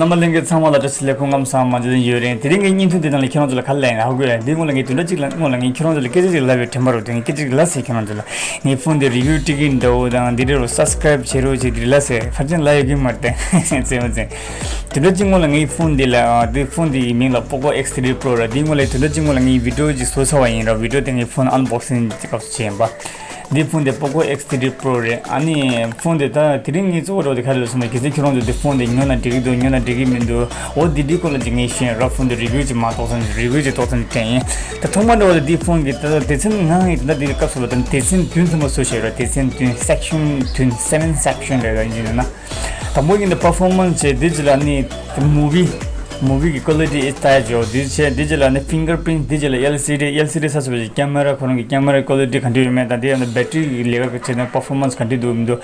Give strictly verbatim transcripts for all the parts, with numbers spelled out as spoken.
རྣམ་པ་ལྷན་རྒྱས་ཚང་མ་ལ་བཀྲ་ཤིས་བདེ་ལེགས། སྐུ་ཁམས་བཟང་། མ་འཇོན་ཡོད་རེད། དེ་རིང་གི་བརྙན་ཐུང་དེ་ནང་ལ་ཁྱེད་རང་ཚོ་ལ་ག་རེ་ལབ་ཡིན་ཧ་གོ་ཡ། འདི་སྔོན་ལ་ངས་དུས་འདྲ་གཅིག་ལ་སྔོན་ལ་ངས་ཁྱེད་རང་ཚོ་ལ་སྐད་ཆ་ཅིག་ལབ་པའི་དྲན་པ་རོ། དེ་ངས་སྐད་ཆ་ཅིག་ལབ་ཟེར། ཁྱེད་རང་ཚོ་ལ་ངའི་ཕོན་དེ་རི་བིའུ་སྤྲད་ཀྱི་འདྲ་བོ་དང་འདི་འདྲ་རོ་སབ་སི་ཀ་རེབ་བྱེད་རོགས་བྱེད་འདི་ལབ་ཟེར། ཕར་ཕྱིན་ལབ་ཡོད་ཀྱི་མ་རེད་དེ། ཙེ་མ་ཙེ། དུས་འདྲ་གཅིག་སྔོན་ལ་ངའི་ཕོན་འདི་ལ་ཨ། འདི་ཕོན་འདི་ཡི་མིང་ལ་པོ་ཀོ་ཨེགས་ཐི་རི་པྲོ་ར། འདི་སྔོན་ལ་དུས་འདྲ་གཅིག་སྔོན་ལ་ངའི་བི་ཌིའོ་ཅིག་བཟོ་ཚར་བ་ཡིན་ར། བི་ཌིའོ་དེ་ངའི་ཕོན་ཨན་བོག་སིང་གི་སྐབས་སུ་བྱས་ཡིན་པ། འདི་ཕོན་དེ་པོ་ཀོ་ཨེགས་ཐི་རི་པྲོ་རེད། ཨ་ནི་ཕོན་དེ་ད་དེ་རིང་ངས་གཙོ་བོ་འགྲོ་དེ་ག་རེ་ལབ་སོང་ན། གལ་སྲིད་ཁྱོད་རང་ཚོ་འདི་ཕོན་དེ་ཉོ་ན་འགྲིག་གི་འདུག་ཉོ་ན་འགྲིག་གི་མི་འདུག་འོ་འདི་འདྲའི་སྐོར་ལ་ཅིག་ངས་ཤེས་ར། ཕོན་དེ་རི་བིའུ་ཅིག་མ་གཏོགས་སོང་རི་བིའུ་ཅིག་གཏོགས་སོང་དྲན་ཡིན། ད་ཐོག་མ་འགྲོ་བ་ལ་འདི་ཕོན་གི་ད་སྡེ་ཚན་ང་ངས་ད་འདི་སྐབས་སུ་ལ་ད་སྡེ་ཚན་བདུན་ཐོན་པ་བཟོ་ཤེས་ར། སྡེ་ཚན་བདུན་སེག་ཤན་བདུན་seven section་རེད་ར། ཡིན་གྱི་འདུག་ན། དང་པོ་ཡིན་ན་པར་ཕོར་མན་སི་བྱས། འདི་ཅི་ལ་ནི་མུ་བི་མུ་བི་གི་ཀོ་ལི་ཊི་ཨེ་ཏཱ་ཅོ། འདི་བྱས། འདི་ཅི་ལ་ནི་ཕིང་གར་པི་རིན་ཊི། འདི་ཅི་ལ་ཨེལ་སི་ཌི། ཨེལ་སི་ཌི་ས་ས་བྱས་ཀེ་མ་ར་ཁོ་རང་གི་ཀེ་མ་ར་ཀོ་ལི་ཊི་ག་འདྲ་ཡོད་མེད་དང་། འདི་ཡང་ན་བེ་ཊི་རི་གི་ལས་ཀ་བྱས་ན་པར་ཕོར་མན་སི་ག་འདྲ་འདུག་མི་འདུག་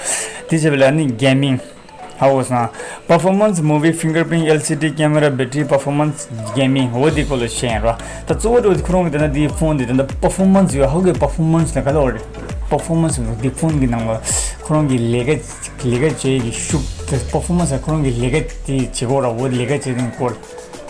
འདི་བྱས་པ་ལ་ནི་གེ་མིང་ཧ་གོ་སོང་། པར་ཕོར་མན་སི་མུ་བི་ཕིང་གར་པི་རིན་ཊི་ཨེལ་སི་ཌི་ཀེ་མ་ར་བེ་ཊི་རི་པར་ཕོར་མན་སི་གེ་མིང་འོ་འདི་སྐོར་ལ་བཤད་ཡིན་ར། ད་གཙོ་བོ་འགྲོ་ཁོ་རང་གི་ད་ལྟ་འདི་ཕོན་འདི་ད་ལྟ་པར་ཕོར་མན་སི་ཡོད། ཧ་གོ་གི་པར་ཕོར་མན་སི་ད་ག་ལ་བ་རེད། པར་ཕོར་མན་སི་འདི་ཕོན་གི་ནང་ལ་ཁོ་རང་གི་ལས་ཀ་ལས་ཀ་བྱེད་ཀྱི་ཤུགས་དེ་པར་ཕོར་མན་སི་ཁོ་རང་གི་ལས་ཀ་དེ་བྱེད་སྐོར་ར། འོ་ལས་ཀ་བྱེད་སྟངས་སྐོར།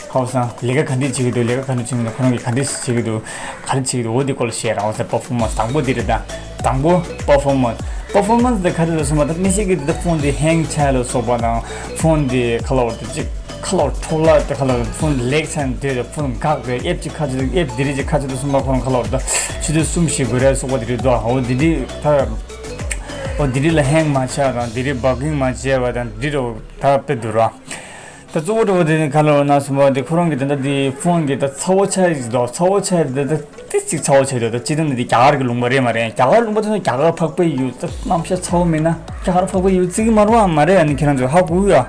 ཧ་གོ་སོང་། ལས་ཀ་ག་འདྲས་བྱེད་ཀྱི་འདུག་ལས་ཀ་ག་འདྲས་བྱེད་ཀྱི་འདུག་ཁོ་རང་གིས་ག་འདྲས་བྱེད་ཀྱི་འདུག་ག་རེ་བྱེད་ཀྱི་འདུག་འོ་དེ་སྐོར་ལ་བཤད་ར། ཧ་གོ་སོང་། པར་ཕོར་མན་སི་དང་པོ་དེ་རེད། ད་དང་པོ་པར་ཕོར་མན་སི། པར་ཕོར་མན་སི་དེ་ག་རེ་རེད་ཟེར་བ་ད་མི་ཞིག་གིས་དེ་ཕོན་དེ་ཧེང་ཆགས་ལ་སོགས་པ་དང་ཕོན་དེ་ག་ལ་བར་དུ་ཅིག་ཁ་ལོར་འཕྲོ་བརླག་དེ་ཁ་ལོར་ཕོན་ལེགས་ཚན་དེ་ཕོན་འགག་པའི་ཨེབ་ཅིག་ཁ་ཅིག་ཨེབ་དེ་རིགས་ཅིག་ཁ་ཅིག་ཏུ་གསུམ་པ་ཁོ་རང་ཁ་ལོར་ད་ཆུ་ཚོད་གསུམ་བཞི་དགོས་རེད་སོགས་པ་དེ་རིགས་འདུག་འོ་དེ་འདྲས་ད་འོ་དེ་རིགས་ལ་ཧེང་མ་ཆགས་དང་དེ་རིགས་བག་གིང་མ་བྱས་པ་དང་དེ་རུ་ད་དཔེ་འདུག་ར། ད་གཙོ་བོ་འགྲོ་བ་དེ་ཁ་ལོར་ན་གསུམ་པ་དེ་ཁོ་རང་གི་ད་ལྟ་དེ་ཕོན་གི་ད་ཚ་བོ་ཆགས་ཡིག་འདུག་ཚ་བོ་ཆགས་ཡིག་དེ་ད། ཏི་སིག་ཚ་བོ་ཆེ་དོ། ད་སྤྱི་དོན་འདི་རྒྱ་གར་གྱི་ལུང་པ་རེད་མ་རེད། རྒྱ་གར་ལུང་པ་དེ་ཚོ་རྒྱ་གར་འཕགས་པའི་ཡུལ་ད་གནམ་ཤ་ཚ་བོ་མིན་ན་རྒྱ་གར་འཕགས་པའི་ཡུལ་བརྩི་གི་མ་རེད་བ། མ་རེད། ཨ་ནི་ཁྱེད་རང་ཚོ་ཧ་གོ་ཡ།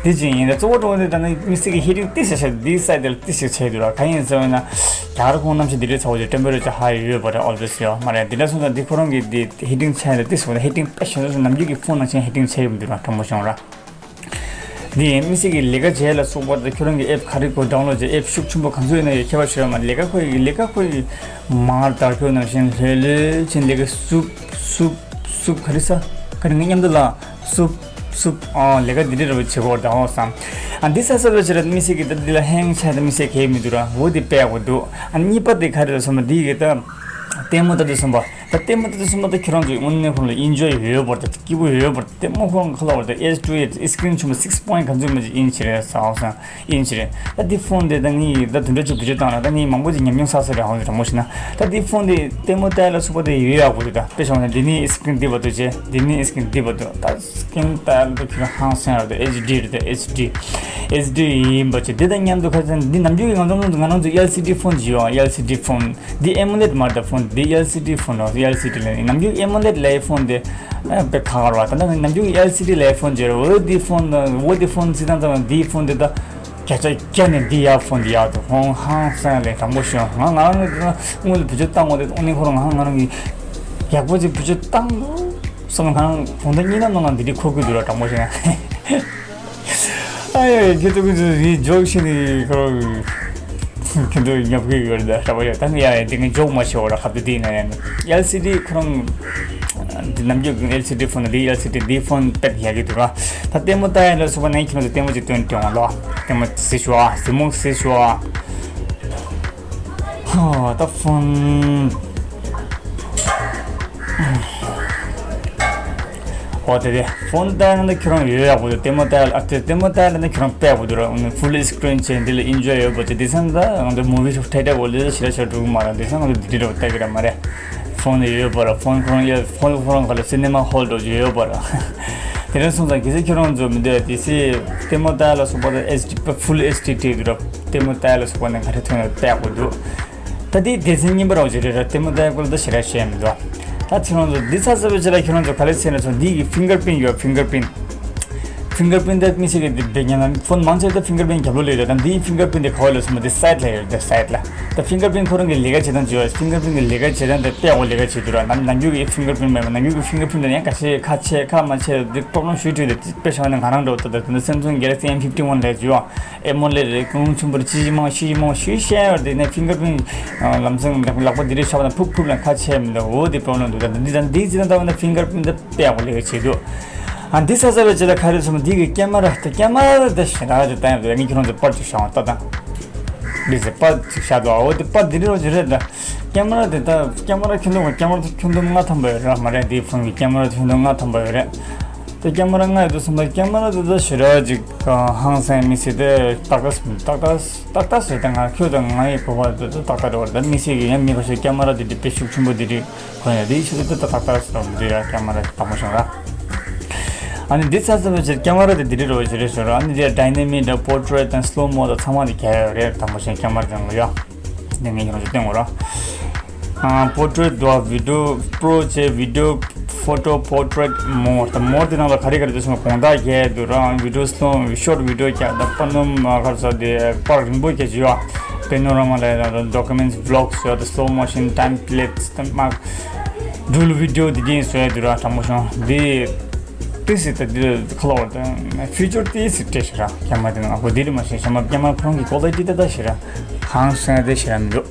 འདི་ཅི་ཡིན་ད་གཙོ་བོ་གཙོ་བོ་འདི་ད་ནི་མི་སི་གི་ཧི་ཊིང་ཏི་སི་ཆེ་འདི་སའི་ཌི་ལ་ཏི་སི་ཆེ་དུ་ར། གང་ཡིན་ཟེར་བ་ན་རྒྱ་གར་ཁོང་གནམ་ཤ་འདི་རེད་ཚ་བོ་ཆེ་ཊེམ་པེ་རེ་ཅར་ཧའི་ཡོད་པ་རེད། ཨོལ་ཝེས་ཡོད་མ་རེད། འདི་འདྲ་སོང་ཙང་འདི་ཁོ་རང་གི་འདི་ཧི་ཊིང་ཆེ་ལ་ཏི་སི་བ་ན་ཧི་ཊིང་དཔེ་ཞེ་ན་ནམ་རྒྱུན་གི་ཕོན་ནང་བཞིན་ཧི་ཊིང་ཆེ་ཡོད་མི་འདུག་ར། དྲང་པོ་བྱུང་ར། འདི་ཡིན་མི་སྲིད་ཀྱི་ལས་ཀ་བྱེད་ལ་སོགས་པ་དང་ཁྱོད་རང་གི་ཨེབ་ག་རེ་གོ་ཌའུན་ལོཌ་བྱེད་ཨེབ་ཤུགས་ཆེན་པོ་གང་ཚོད་ཡིན་ན་ཡོད་ཁྱད་པར་ཞིག་ཡོད་མ་རེད། ལས་ཀ་ཁོ་ཡི་ལས་ཀ་ཁོ་ཡི་མར་དར་ཁྱོད་ནང་བཞིན་ལྷོད་ལྷོད་ཕྱིན་ལས་ཀ་སུབ་སུབ་སུབ་ག་རེ་ས་ག་རེ་ངའི་མཉམ་དུ་ལ་སུབ་སུབ་ཨང་ལས་ཀ་འདི་འདྲ་ར་བ་བྱེད་གོ་ཌའུན་ལོཌ་སམ་ཨ་འདི་ས་ས་བ་བྱེད་ར་མི་སྲིད་ཀྱི་ད་འདི་ལ་ཧེང་ཆགས་ད་མི་སྲིད་གས་མི་འདུག་ར། འོ་འདི་དཔེ་ཡག་པོ་འདུག་ཨ་གཉིས་པ་དེ་ག་རེ་ར་སོང་མ་འདི་གི་ད་ལྟད་མོ་ལྟ་དུས་སོང་པ། ད་ལྟད་མོ་ལྟ་དུས་སོང་མ་ད་ཁྱོད་རང་ཚོས་དངོས་གནས་ཁོང་ལ་ཨིན་ཇོའི་ཡོད་པར་ད་སྐྱིད་པོ་ཡོད་པར་ད་ལྟད་མོ་ཁོ་རང་ཁ་ལ་བར་ད་ཨེཆ་ཌི་ཨེ་སི་ཀི་རིན་ཆུང་བ་སིག་པོ་ཡིན་ག་ཚོད་མ་ཅིག་ཨིན་ཆི་རེད་ཟ་འོ་སང་ཨིན་ཆི་རེད། ད་འདི་ཕོན་དེ་ད་ངས་ད་དུ་འདྲ་ཅིག་བེད་སྤྱོད་བཏང་ན་ད་ངས་མང་པོ་ཅིག་ཉམས་མྱོང་བསགས་ས་རེད་ཧང་དྲང་མོ་ཞིག་ན། ད་འདི་ཕོན་དེ་ལྟད་མོ་ལྟ་ཡ་ལ་སོགས་པ་དེ་ཡོད་ཡག་པོ་རེད། ད་དཔེ་བཞག་ན་འདི་ནི་ཨེ་སི་ཀི་རིན་འདི་བར་དུ་བྱས་འདི་ནི་ཨེ་སི་ཀི་རིན་འདི་བར་དུ་ད་སྐྱེམས་ལྟ་ཡ་ལ་ད་ཁྱོད་རང་ཧང་སང་ཡ་རེད། ད་ཨེཆ་ཌི་རེད། ད་ཨེཆ་ཌི་ཨེཆ་ཌི་ཡིན་པ་ཅིག་འདི་དང་མཉམ་དུ་ཁ་སང་འདི་ནམ་རྒྱུན་གྱི་ང་ཚོ་ང་ཚོ་ང་རང་ཚོ་ཨེལ་སི་ཌི་ཕོན་ཅིག་ཡོད་ཨ་ཨེལ་སི་ཌི་ཕོན། འདི་ཨེ་མོ་ལེད་མ་རེད། ད་ཕོན་འདི་ཨེལ་སི་ཌི་ཕོན་རེད། ཨེལ་སི་ཌི་ལབ་ནི་ནམ་རྒྱུན་ཨེ་མོ་ལེད་ལབ་ཡའི་ཕོན་འདི་ཨ་དཔེ་ཁག་ཁག་རེད་བ། ད་ནི་ནམ་རྒྱུན་ཨེལ་སི་ཌི་ལབ་ཡའི་ཕོན་ཅིག་རེད། འོ་འདི་ཕོན་འོ་འདི་ཕོན་བརྩི་སྟངས་ཙམ་ལ་འདིའི་ཕོན་འདི་ད་བརྒྱ་ཆ་བརྒྱ་ནས་འདི་ཡག་ཕོན་འདི་ཡག་འདུག་ཧོང་ཧང་སང་ལས་དྲང་པོ་ཤོད་ང་ང་རང་གི་དངུལ་བེད་སྤྱོད་བཏང་དགོས་དེ་དངོས་གནས་ཁོ་རང་ང་ང་རང་གི་ཡག་པོ་ཅིག་བེད་སྤྱོད་བཏང་འདུག་བསམ་ང་རང་གོང་ད་གཉིས་ནམ་ནང་ལ་འདི་འདྲའི་འཁོར་གི་འདུག་ར། དྲང་པོ་བཤད་ན། ཨ་ཡ་ཡ་ཁྱེད་ཚོ་ཀུན་ཚོ་རི་ཇོག་ཤི་ནི་ཁོ་ཁྱེད་ཚོ་ཉོབ་གི་ཡོད་རེད་ད་ཞབས་པ་ཡ་ད་ངས་ཡ་ཡ་འདི་ངས་ཇོག་མ་ཤེས་བ་ར། ཁ་བདེ་དེ་ན་ཡ་ནི་ཨེལ་སི་ཌི་ཁོ་རང་འདི་ནམ་རྒྱུན་གི་ཨེལ་སི་ཌི་ཕོན་འདི་ཨེལ་སི་ཌི་འདི་ཕོན་དཔེ་ཡག་གི་འདུག་ར། ད་ལྟད་མོ་ལྟ་ཡ་ལ་སོགས་པ་ནས་ཁྱེད་རང་ཚོ་ལྟད་མོ་ཅིག་སྟོན་སྟོན་བ་ལོ། ལྟད་མོ་གཟིགས་ཤོག་ཨ། གཟིགས་མོ་གཟིགས་ཤོག་ཨ། ཧོ་ད་ཕོན། ཨོ་དེ་དེ་ཕོན་ལྟ་ཡ་ན་ཁྱོད་རང་ཡོད་ཡག་པོ་ཡོད། ལྟད་མོ་ལྟ་ཡ་ཨ་དེ་ལྟད་མོ་ལྟ་ཡ་ན་ཁྱོད་རང་དཔེ་ཡག་པོ་འདུག་ར། ཕུལ་སི་ཀི་རིན་བྱས་འདི་ལ་ཨིན་ཇོ་ཡོད་པོ་དེ་དེང་སང་ད་ང་ཚོ་མུ་བི་ཐོག་ཐད་ཐད་པོ་ལས་ཞེ་དྲག་ཞེ་དྲག་འགྲོ་གི་མ་རེད། དེང་སང་ང་ཚོ་འདི་འདྲ་ལྟ་གི་ར་མ་རེད། ཕོན་ལ་ཡོད་པ་ར། ཕོན་ཁོ་རང་ཡ་ཕོན་ཁོ་རང་ག་ལ་སི་ནེ་མ་ཧོལ་འགྲོ་རྒྱུ་ཡོད་པ་ར། དེ་རིང་སོང་ཙང་གལ་སྲིད་ཁྱོད་རང་ཚོ་མི་འདོད་དེ་སི་ལྟད་མོ་ལྟ་ཡ་ལ་སོགས་པ་དང་ཨེཆ་ཌི་ཕུལ་ཨེཆ་ཌི་བྲིས་འདུག་ར། ལྟད་མོ་ལྟ་ཡ་ལ་སོགས་པ་ནས་ག་རེ་ཐོན་ཡོད་དཔེ་ཡག་པོ་འདུག་ད་དེའི་སྡེ་ཚན་གཉིས་པ་རོགས་བྱེད་རེད་ར། ལྟད་མོ་ལྟ་ཡ་སྐོར་ལ་ད་ཞེ་དྲག་བཤད་མི་འདུག་ད་ཁྱེད་རང་ཚོ་འདི་ཚ་ཚ་བའི་ཆེད་ལ་ཁྱེད་རང་ཚོ་ག་ལེ་ཚེ་ན་ཚོ་འདི་གི་ཕིང་གར་པིན་ཡོད། ཕིང་གར་པིན། ཕིང་གར་པིན་ད་མི་ཚེ་གི་འདི་བེད་ཉན་ན་ཕོན་མང་ཆེ་ད་ཕིང་གར་པིན་རྒྱབ་ལོགས་ལ་ཡོད། ད་འདིའི་ཕིང་གར་པིན་དེ་ག་བ་ལ་སོང་མ་དེ་སའེ་ཌི་ལ་ཡོད། ད་སའེ་ཌི་ལ་ད་ཕིང་གར་པིན་ཁོ་རང་གི་ལས་ཀ་བྱེད་སྟངས་ཅིག་ཡོད། ཕིང་གར་པིན་གི་ལས་ཀ་བྱེད་སྟངས་དེ་དཔེ་ཡག་པོ་ལས་ཀ་བྱེད་འདུག་ར། ནམ་ནམ་རྒྱུན་གི་ཕིང་གར་པིན་མེད་པ་ནམ་རྒྱུན་གི་ཕིང་གར་པིན་དེ་ཡང་ཁ་ཕྱེ་ཁ་ཕྱེ་ཁ་མ་ཕྱེ་དེ་པོ་རོབ་ལེམ་ཞེ་དྲག་ཡོད། དེ་དཔེ་བཞག་ན་ང་རང་འདྲ་བོ་ད་ད་དེ་ནི་སེམ་སུང་གེ་ལེག་སི་ཨེམ་ཕིབ་ཊི་ཝན་ལས་ཅིག་ཡོད། ཨེ་མོ་ལེད་རེད། ཀུན་ཆུང་པོར་ཅི་ཞིག་མང་ཤི་ཞིག་མང་ཤི་ཤ་ཡོད། དེ་ནས་ཕིང་གར་པིན་ལམ་སང་ལག་པ་འདི་རིགས་ཤ་བ་དང་ཕུབ་ཕུབ་ལ་ཁ་ཕྱེ་མི་འདུག་འོ་དེ་པོ་རོབ་ལེམ་འདུག་ད་འདི་ད་འདི་ཅི་ད་ལྟ་བ་ན་ཕིང་གར་པིན་དེ་དཔེ་ཡག་པོ་ལས་ཀ་བྱེད་འདུག་ཨ་འདི་ས་ས་བའི་ཆེད་ལ་ག་རེ་སོང་འདི་གི་ཀེ་མ་ར་དེ་ཀེ་མ་ར་དེ་ཞེ་དྲག་ཅིག་བཏང་ཡོད་དེ་ངས་ཁྱོད་རང་ཚོ་པར་ཅིག་བཞག་ཨང་ལྟ་དང་། འདི་ཚེ་པར་ཅིག་བཞག་འདུག་ཨ་འོ་དེ་པར་འདི་རེད་རོ་ཅིག་རེད་ད། ཀེ་མ་ར་དེ་ད་ཀེ་མ་ར་ཁྱོན་བསྡོམས་ཀེ་མ་ར་ཁྱོན་བསྡོམས་ལྔ་ཐམ་པ་ཡོད་ར་མ་རེད། འདིའི་ཕོན་གྱི་ཀེ་མ་ར་ཁྱོན་བསྡོམས་ལྔ་ཐམ་པ་ཡོད་རེད། དེ་ཀེ་མ་ར་ལྔ་ཡོད་དུས་ཙམ་པ་ཀེ་མ་ར་དེ་ད་ཞེ་དྲག་ཅིག་ཧང་སང་མི་སྲིད་དེ་ཏག་ཏག་ཏག་ཏག་ཏག་ཟེར་ད་ང་ཁྱོད་དང་ང་ཡི་གོ་བ་དེ་ཏག་ཏག་རེད་བ། ད་མི་སྲིད་ཀྱི་ཡང་མི་ཁ་ཤས་ཀེ་མ་ར་དེ་དེ་དཔེ་ཤུགས་ཆེན་པོ་དེ་རེད། ཁོ་ཡང་དེའི་ཆེད་དུ་ཏག་ཏག་ཏག་ཏག་ཟེར་བ་འདི་ར་ཀེ་མ་ར་དེ་དང་པོ་བྱུང་ར། ཨ་ནི་འདི་ཚ་ཚ་བ་ཆེར་ཀེ་མ་ར་དེ་འདི་རེད་རོ་ཞེ་རེད་ཞོར་ཨ་ནི་དེ་ཌའི་ནེ་མིག་དང་པོར་ཊྲེཊ་དང་སི་ལོ་མོ་དང་ཚང་མ་དེ་རྒྱག་ཡོད་རེད། དང་པོ་བྱས་ཀེ་མ་ར་དེ་ལ་ཡོད། འདི་ངས་ཁྱོད་རང་ཚོ་སྟོན་དགོས་ར། ཨ་པོར་ཊྲེཊ་འདུག་བི་ཌི་ཡོ་པྲོ་བྱས་བི་ཌི་ཡོ་ཕོ་ཊོ་པོར་ཊྲེཊ་མོར་ད་མོར་དེ་ནང་ལ་ག་རེ་ག་རེ་འདུག་སོང་དགོང་དག་རྒྱག་འདུག་ར། བི་ཌི་ཡོ་སི་ལོ་ཤོར་བི་ཌི་ཡོ་རྒྱག་ད་པ་ནོམ་ཁར་ས་དེ་པར་རིང་པོ་རྒྱག་ཅིག་ཡོད། པེ་ནོ་ར་མ་ལ་ཡ་ཌོ་ཀུ་མེན་ཊི་བི་ལོག་སི་ཡོད་ད་སི་ལོ་མོ་ཤན་ཊེམ་པི་ལེཊ་ད་མ་ཌུལ་བི་ཌི་ཡོ་དེ་འདྲ་བཟོ་ཡ་འདུག་ར། དྲང་པོ་བྱུང་འདི། ཏི་སི་ད་འདི་ཁ་ལོ་བར་དུ་ཕི་ཅར་ཏི་སི་སྤྲད་ཤེ་ར་ཀེ་མ་དེ་ནང་ཨ་ཁོ་འདི་རི་མ་ཤེས་ཤ་མ་ཀེ་མ་ཁོང་གི་ཀོ་ལི་ཊི་ད་ད་ཤེ་ར་ཧང་སང་དེ་ཤེ་ར་མི་འདུག་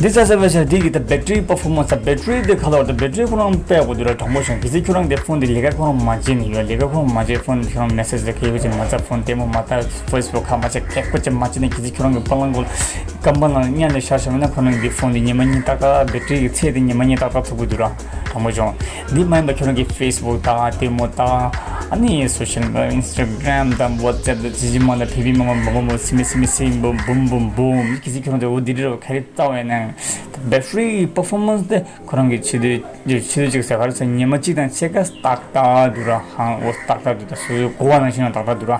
འདི་ས་ས་བ་ཤ་འདི་གི་ད་བེ་ཊི་རི་པར་ཕོར་མན་སི་ད་བེ་ཊི་རི་དེ་ཁ་ལོ་བར་དུ་བེ་ཊི་རི་ཁོ་རང་དཔེ་ཡག་པོ་འདུག་ར། དྲང་པོ་བྱུང་གི་ཚེ་ཁྱོད་རང་དེ་ཕོན་དེ་ལས་ཀ་ཁོ་རང་མ་བྱེད་ནི་ཡོད། ལས་ཀ་ཁོ་རང་མ་བྱེད་ཕོན་ཁྱོད་རང་མེ་སེཇ་ལ་ཁེ་ཡོད་ཅེ་མ་ཚ་ཕོན་ལྟད་མོ་མ་ལྟ་ཕེ་སི་བུག་ཁ་མ་བྱེད་ཁེ་ཁོ་ཅེ་མ་བྱེད་ནི་གི་ཚེ་ཁྱོད་རང་གི་པ་ལང་གོ་ཀམ་པ་ལང་ཉན་ནས་ཤ་ཤ་མིན་ན་ཁོ་རང་གི་ཕོན་དེ་ཉི་མ་གཉིས་ཏག་ཏག་བེ་ཊི་རི་གི་ཚད་དེ་ཉི་མ་གཉིས་ཏག་ཏག་ཐུག་གི་འདུག་ར། དྲང་པོ་བྱུང་། འདི་མ་ཡིན་པ་ཁྱོད་རང་གི་ཕེ་སི་བུག་དང་ལྟད་མོ་དང་ཨ་ནི་སོ་ཤལ་མི་ཌི་ཡ་ཨིན་སི་ཊ་གྷ་རམ་དང་ཝ་ཊི་སེབ་དང་ཇི་ཇི་མ་དང་བི་བི་མ་མ་མ་མ་མ་སི་མི་སི་མི་སི་འབུམ་འབུམ་འབུམ་འབུམ་གི་ཚེ་ཁྱོད་རང་ཚོ་འོ་འདི་རེད་ར་ག་རེ་ལྟ་བས་ན་བེ་ཊི་རི་པར་ཕོར་མན་སི་དེ་ཁོ་རང་གི་ཆེ་དུས་ཆེ་དུས་གཅིག་ཟེར་ག་རེ་ཟེར་ཉི་མ་གཅིག་དང་ཕྱེད་ཀ་ཏག་ཏག་འདུག་ར། ཧང་འོ་ཏག་ཏག་འདུག་ད་སོ་སོའི་གོ་བ་ནང་བཞིན་ན་ཏག་ཏག་འདུག་ར།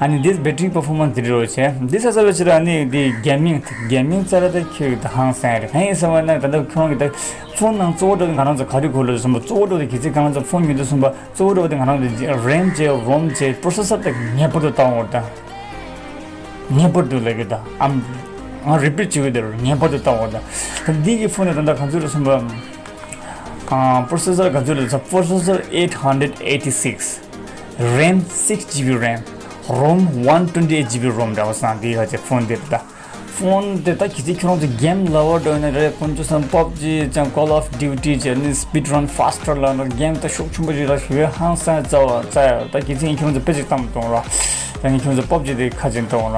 ཨ་ནི་འདིས་བེ་ཊི་རི་པར་ཕོར་མན་སི་འདི་རེད་རོ་བྱས། འདི་ས་ས་བ་ཕྱིར་ཨ་ནི་འདི་གེ་མིང་གེ་མིང་རྩ་ར་ད་ཁྱོད་ད་ཧང་སང་རེད། གང་ཡིན་ཟེར་བ་ན་ད་ལྟ་ཁྱོད་རང་གི་ད་ཕོན་ནང་གཙོ་བོ་འགྲོ་དེ་ང་རང་ཚོ་ག་རེ་གོ་ལོ་ཟེར་བ་གཙོ་བོ་འགྲོ་དེ་གི་ཚེ་ང་རང་ཚོ་ཕོན་ཉོ་དུས་ཙམ་པ་གཙོ་བོ་འགྲོ་དེ་ང་རང་ཚོ་རེམ་བྱས་རོམ་བྱས་པོ་རོ་སེ་སར་དེ་ངེས་པར་དུ་བཏང་འོ་ད། ངེས་པར་དུ་ལབ་ཀྱི་ད་ཨམ་ང་རི་པིཊ་བྱེད་ཀྱི་དེ་རུ་ངེས་པར་དུ་བཏང་འོ་ད། ད་འདི་གི་ཕོན་ནི་ད་ལྟ་ག་ཚོད་རེད་ཟེར་བ། ཨ་པོ་རོ་སེ་སར་ག་ཚོད་རེད་ཟེར་པོ་རོ་སེ་སར་eight hundred eighty six། རེམ་six GB རེམ། རོམ་one twenty eight GB རོམ་འདྲ་བ་སང་འདི་ག་ཚོད་ཕོན་འདི་རེད་ད། ཕོན་དེ་ད་གི་ཚེ་ཁྱོད་རང་ཚོ་གེམ་ལབ་པ་འདྲ་ནི་རེད། དཀོན་མཆོག་གསུམ་པབ་ཇི་ཅང་ཀོལ་ཨོཕ་ཌིའུ་ཊི་ཅེ་ནི་སི་པིཌ་རན་ཕཱ་སི་ཊར་ལ་ནི་གེམ་ད་ཤུགས་ཆེན་པོ་ཞིག་ར་ཞུ་བའི་ཧང་སང་རྩ་བ་རྩ་ཡ་ད་གི་ཚེ་ཁྱོད་རང་ཚོ་དཔེ་ཅིག་བཏང་མི་གཏོང་ར། ད་ནི་ཁྱོད་རང་ཚོ་པབ་ཇི་དེ་ཁ་ཅིག་གཏོང་ར།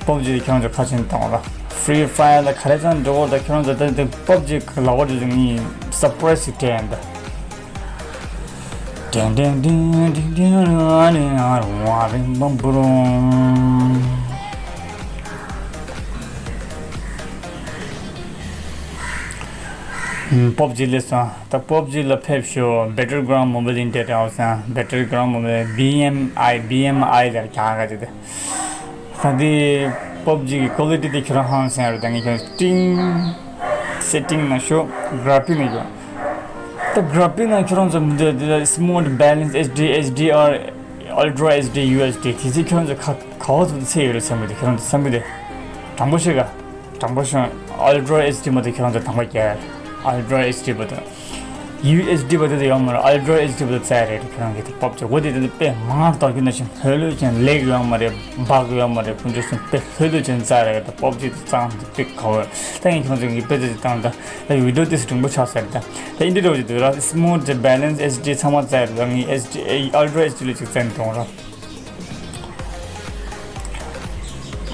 པབ་ཇི་དེ་ཁྱོད་རང་ཚོ་ཁ་ཅིག་གཏོང་ར། ཕི་རི་ཕ་ཡར་ལ་ག་རེ་ཙམ་འགྲོ་བ་ད་ཁྱོད་རང་ཚོ་ད་ད་པབ་ཇི་ལབ་པ་དེ་ནི་སར་པ་རའི་སི་ཞིག་སྤྲད་ཡིན་ད། ཏན་ཏན་ཏན་ཏན་ཏན་ཨ་ནི་ཨ་རུང་ཨ་རིང་བམ་བུ་རུང་། པོབ་ཇི་ལས་སོང་། ད་པོབ་ཇི་ལ་ཕེབས་ཤོག Battleground Mobile India དེ་འདྲ་བ་སང་Battleground Mobile B M I B M I ལ་རྒྱག་ག་ཅིག་དེ། ད་འདི་པོབ་ཇི་གི་ཀོ་ལི་ཊི་དེ་ཁྱོད་རང་ཧང་སང་རེད། ད་ངས་ཁྱོད་ཀྲིང་སེ་ཊིང་ནང་ཤོག་གྷ་ར་ཕིག་ནང་ཤོག་ད་གྷ་ར་ཕིག་ནང་ཁྱོད་རང་ཚོ་འདི་འདི་Smooth Balance H D H D R Ultra H D U S D དེ་ཚོ་ཁྱོད་རང་ཚོ་ག་ག་བ་ཚོ་ཚད་ཡོད་རེད་བསམ་གི་དེ་ཁྱོད་རང་ཚོ་བསམ་གི་དེ་དྲང་པོ་བཤད་ག་དྲང་པོ་བཤད། Ultra H D མ་གཏོགས་ཁྱོད་རང་ཚོ་དང་པོ་རྒྱལ། Ultra H D མ་གཏོགས། U S D བ་དེ་ཡོད་མ་རེད། Ultra H D བ་དེ་རྩ་རེད། ཁྱོད་རང་གི་དེ་པོབ་ཇི་འོ་དེ་དེ་དཔེ་མང་དག་གི་ནང་བཞིན་ལྷོད་ལྷོད་ཅན་ལེགས་ཡོད་མ་རེད། འབག་ཡོད་མ་རེད། དཀོན་མཆོག་གསུམ་དཔེ་ལྷོད་ལྷོད་ཅན་རྩ་རེད། ད་པོབ་ཇི་དེ་གཙང་དེ་དཔེ་ག་བར་ད་ངས་ཁྱོད་ཚོ་གི་དཔེ་དེ་བཏང་ད་ད་བི་ཌི་ཡོ་དེ་སུ་དྲང་པོ་ཆགས་ཟེར་ད་ད་ཨིན་དྲི་རོ་ཇི་དུ་ར་Smooth Balance H D ཚང་མ་རྩ་རེད། ད་ངས་H D Ultra H D ལ་ཅིག་རྩ་ནས་གཏོང་ར།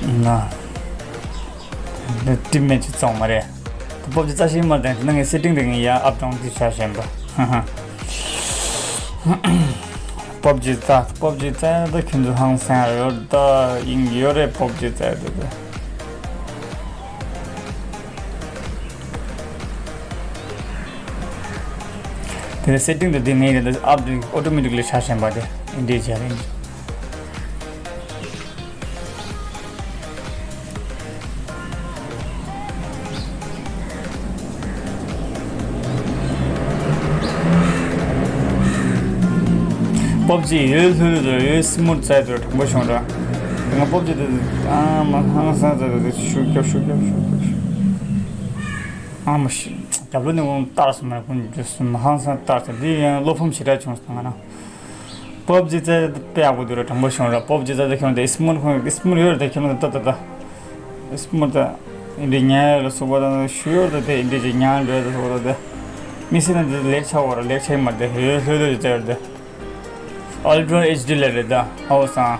ན། འདི་ཊིམ་མེཊ་ཅིག་བཙོང་མ་རེད། པོབ་ཇི་རྩ་ཤེས་མ་དང་དེ་ན་ངའི་སེ་ཊིང་དེ་ངས་ཡ་ཨབ་དང་དེ་ཆ་ཤེས་པ། པོབ་ཇི་རྩ་པོབ་ཇི་རྩ་ད་ཁྱོད་ཚོ་ཧང་སང་ཡོད་ད་ཡིན་ཡོད་རེད། པོབ་ཇི་རྩ་ད་ད། དེ་ནས་སེ་ཊིང་དེ་དེ་ངའི་རེད། ཨབ་དེ་ཨོ་ཊོ་མེ་ཊིག་ལི་ཆ་ཤེས་པ་དེ་ཨིན་དྲི་བྱས་རེད། པོབ་ཇི་ཡོད་ལྷོད་ལྷོད་དུ་ཡོད་སི་མུ་ཐི་རྩ་དུ་དྲང་པོ་བྱུང་ར། ང་པོབ་ཇི་དེ་ཨ་མ་ཧང་སང་རྩ་དུ་ཤུགས་རྒྱབ་ཤུགས་རྒྱབ་ཤུགས་རྒྱབ་ཤུགས། ཨ་མ་ཤི་རྒྱབ་ལོ་ནས་འོང་བཏགས་སོང་མ་ཀུན་རྒྱུ་སོང་མ་ཧང་སང་བཏགས་སོང་། འདི་ཡང་བློ་ཕམ་ཞེ་དྲག་བྱུང་སོང་ང་རང་། པོབ་ཇི་རྩ་དཔེ་ཡག་པོ་འདུག་ར། དྲང་པོ་བྱུང་ར། པོབ་ཇི་རྩ་དེ་ཁྱོད་དེ་སི་མུ་ཐི་ཁོང་སི་མུ་ཐི་ཡོད་ར། དེ་ཁྱོད་ད་ད་ད་སི་མུ་ཐི་ད་ཨིན་དྲི་ཉལ་ཡོད་ལ་སོགས་པ་དང་ཞུ་ཡོད་ར། དེ་ཨིན་དྲི་ཅིག་ཉལ་འགྲོ་ཡོད་ལ་སོགས་པ་དང་དེ། མི་སེར་ན་འདི་ལེགས་ཆ་བོ་ར་ལེགས་ཆ་མ་དེ་ཧེ་ཧེ་ལོ་ཡོད་ཙེ་ར་དེ། Ultra H D ལ་རེད་ད། ཨོ་སང་།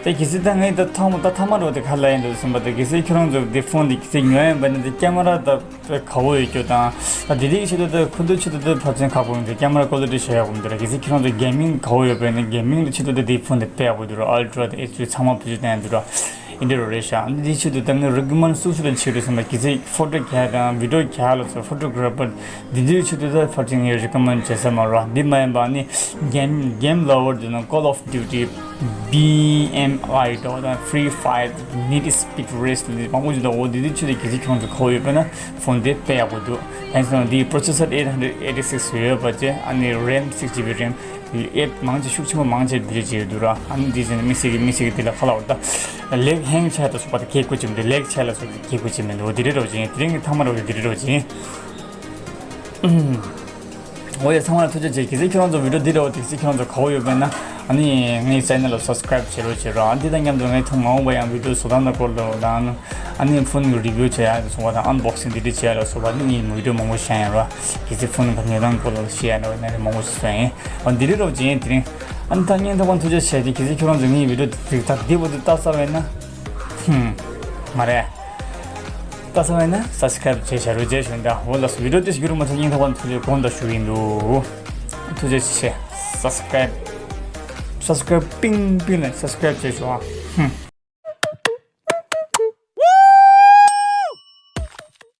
དེ་གི་སི་ད་ངས་ད་ཐོག་མ་ད་ཐ་མ་རོ་དེ་ཁ་ལ་ཡིན་འདུག་སེམས་པ་དེ་གི་སི་ཁྱོད་རང་ཚོ་དེ་ཕོན་དེ་གི་སི་ཉོ་ཡ་ཡིན་པ་ནི་དེ་ཀེ་མ་ར་ད་དཔེ་དགའ་བོ་ཡོད་རྒྱུ་དང་། ད་དེ་དེ་གི་ཆེད་དུ་ད་ཁོ་ཚོའི་ཆེད་དུ་ད་ཕར་ཕྱིན་ཁག་པོ་ཡོད་འདུག་ཀེ་མ་ར་ཀོ་ལི་ཊི་ཤེས་ཡ་གོ་མི་འདུག་ར། གི་སི་ཁྱོད་རང་ཚོ་གེ་མིང་དགའ་བོ་ཡོད་པ་ཡིན་ན་གེ་མིང་ལ་ཆེད་དུ་ད་དེ་ཕོན་དེ་དཔེ་ཡག་པོ་འདུག་ར། Ultra དེ་ཨེཆ་ཌི་ཚང་མ་བེད་སྤྱོད་བཏང་ཡ་འདུག་ར། ཨིན་དྲི་རོ་རེད་ཤག་འདི་ཆེད་དུ་ད་ངས་རི་ཀོ་མེན་ཌི་སུ་སུ་ལ་བྱེད་རེད་སོང་ན་གི་སི་ཕོ་ཊོ་རྒྱག་དང་བི་ཌི་ཡོ་རྒྱག་ལ་སོགས་ཕོ་ཊོ་གྷ་ར་ཕར་འདི་ཚོའི་ཆེད་དུ་ད་ཕར་ཅིག་ངས་རི་ཀོ་མེན་ཌི་བྱེད་ས་མ་རེད། འདི་མ་ཡིན་པ་ནི་གེམ་གེམ་ལ་ཝར་དུ་ན་Call of Duty B M I དང་Free Fire Need Speed Race ལ་མང་པོ་ཞིག་འདུག་འོ་འདི་ཚོའི་ཆེད་དུ་གི་སི་ཁྱོད་ཚོ་གོ་ཡོད་པ་ན་ཕོན་དེ་དཔེ་ཡག་པོ་འདུག་ཡིན་སོང་འདི་processor eight hundred eighty six ཡོད་པ་ཅེ་ཨ་ནི་རེམ་six G B རེམ། ཨེབ་མང་ཆེ་ཤུགས་ཆེན་པོ་མང་ཆེ་འདི་རེད་བྱས་ཡོད་འདུག་ར། ཨ་ནི་འདི་བྱས་ནས་དམིགས་བསལ་གྱི་དམིགས་བསལ་གྱི་འདི་ལ་ཁ་ལ་བར་ད་ལེག་ཧེང་ཆ་དང་སོགས་པ་དེ་གས་དགོས་ཀྱི་མི་འདུག་ལེག་ཆ་ལ་སོགས་དེ་གས་དགོས་ཀྱི་མི་འདུག་འདི་རེད་རོ་བྱས་དེ་རིང་གི་ཐ་མ་རོ་གི་འདི་རེད་རོ་བྱས། འོ་ཡ་ཚང་མ་ལ་ཐུགས་རྗེ་ཆེ། གལ་སྲིད་ཁྱོད་རང་ཚོ་བི་ཌི་ཡོ་འདི་རེད་བ་དེ་གལ་སྲིད་ཁྱོད་རང་ཚོ་དགའ་བོ་ཡོད་པས་ན་ཨ་ནི་ངའི་ཆེ་ནལ་ལ་སབ་སི་ཀ་རེབ་བྱེད་རོགས་བྱེད་རོགས། ཨ་འདི་དང་མཉམ་དུ་ངས་ཐུགས་མ་འོངས་པ་ཡང་བི་ཌི་ཡོ་བཟོ་སྟངས་དང་སྐོར་ལ་དང་ཨ་ནི་ཕོན་གྱི་རི་ཝིའུ་བྱེད་ཡ་ལ་སོགས་པ་དང་ཨན་བོག་སིང་འདི་འདྲ་བྱེད་ཡ་ལ་སོགས་པ་ཨ་ནི་ངས་བི་ཌི་ཡོ་མང་པོ་བཤད་ཡ་རོགས། གལ་སྲིད་ཕོན་གྱི་ཉོ་སྟངས་སྐོར་ལ་བཤད་ཡ་ལ་ནི་མང་པོ་ཞིག་བཟོས་ཡིན། ཨ་འདི་རེད་རོགས་བྱེད་ཡིན་དེ་རིང་། ཨ་ནི་ད་སྙིང་ཐག་པ་ཐུགས་རྗེ་ཆེ། དེ་གལ་སྲིད་ཁྱོད་རང་ཚོ་ངའི་བི་ཌི་ཡོ་དེ་ད་འདི་བོ་དེ་ལྟ་ས་བས་ན། ཧུམ། མ་རེད། ལྟ་ས་བས་ན་སབ་སི་ཀ་རེབ་བྱས་བྱ་རོགས་བྱས་ཞུ་འདྲ། འོ་ལགས་སོ། བི་ཌི་ཡོ་དེ་ཞིག་རུ་མ་ཐུག་སྙིང་ཐག་པ་ཐུགས་རྗེ་དགོངས་དག་ཞུ་ཡིན་འདུག་ཐུགས་རྗེ་ཆེ། སབ་སི་ཀ་རེབ། སབ་སི་ཀ་རེབ་པིང་པིང་ལ་སབ་སི་ཀ་རེབ་བྱས་ཞུ་ཨ། ཧུམ།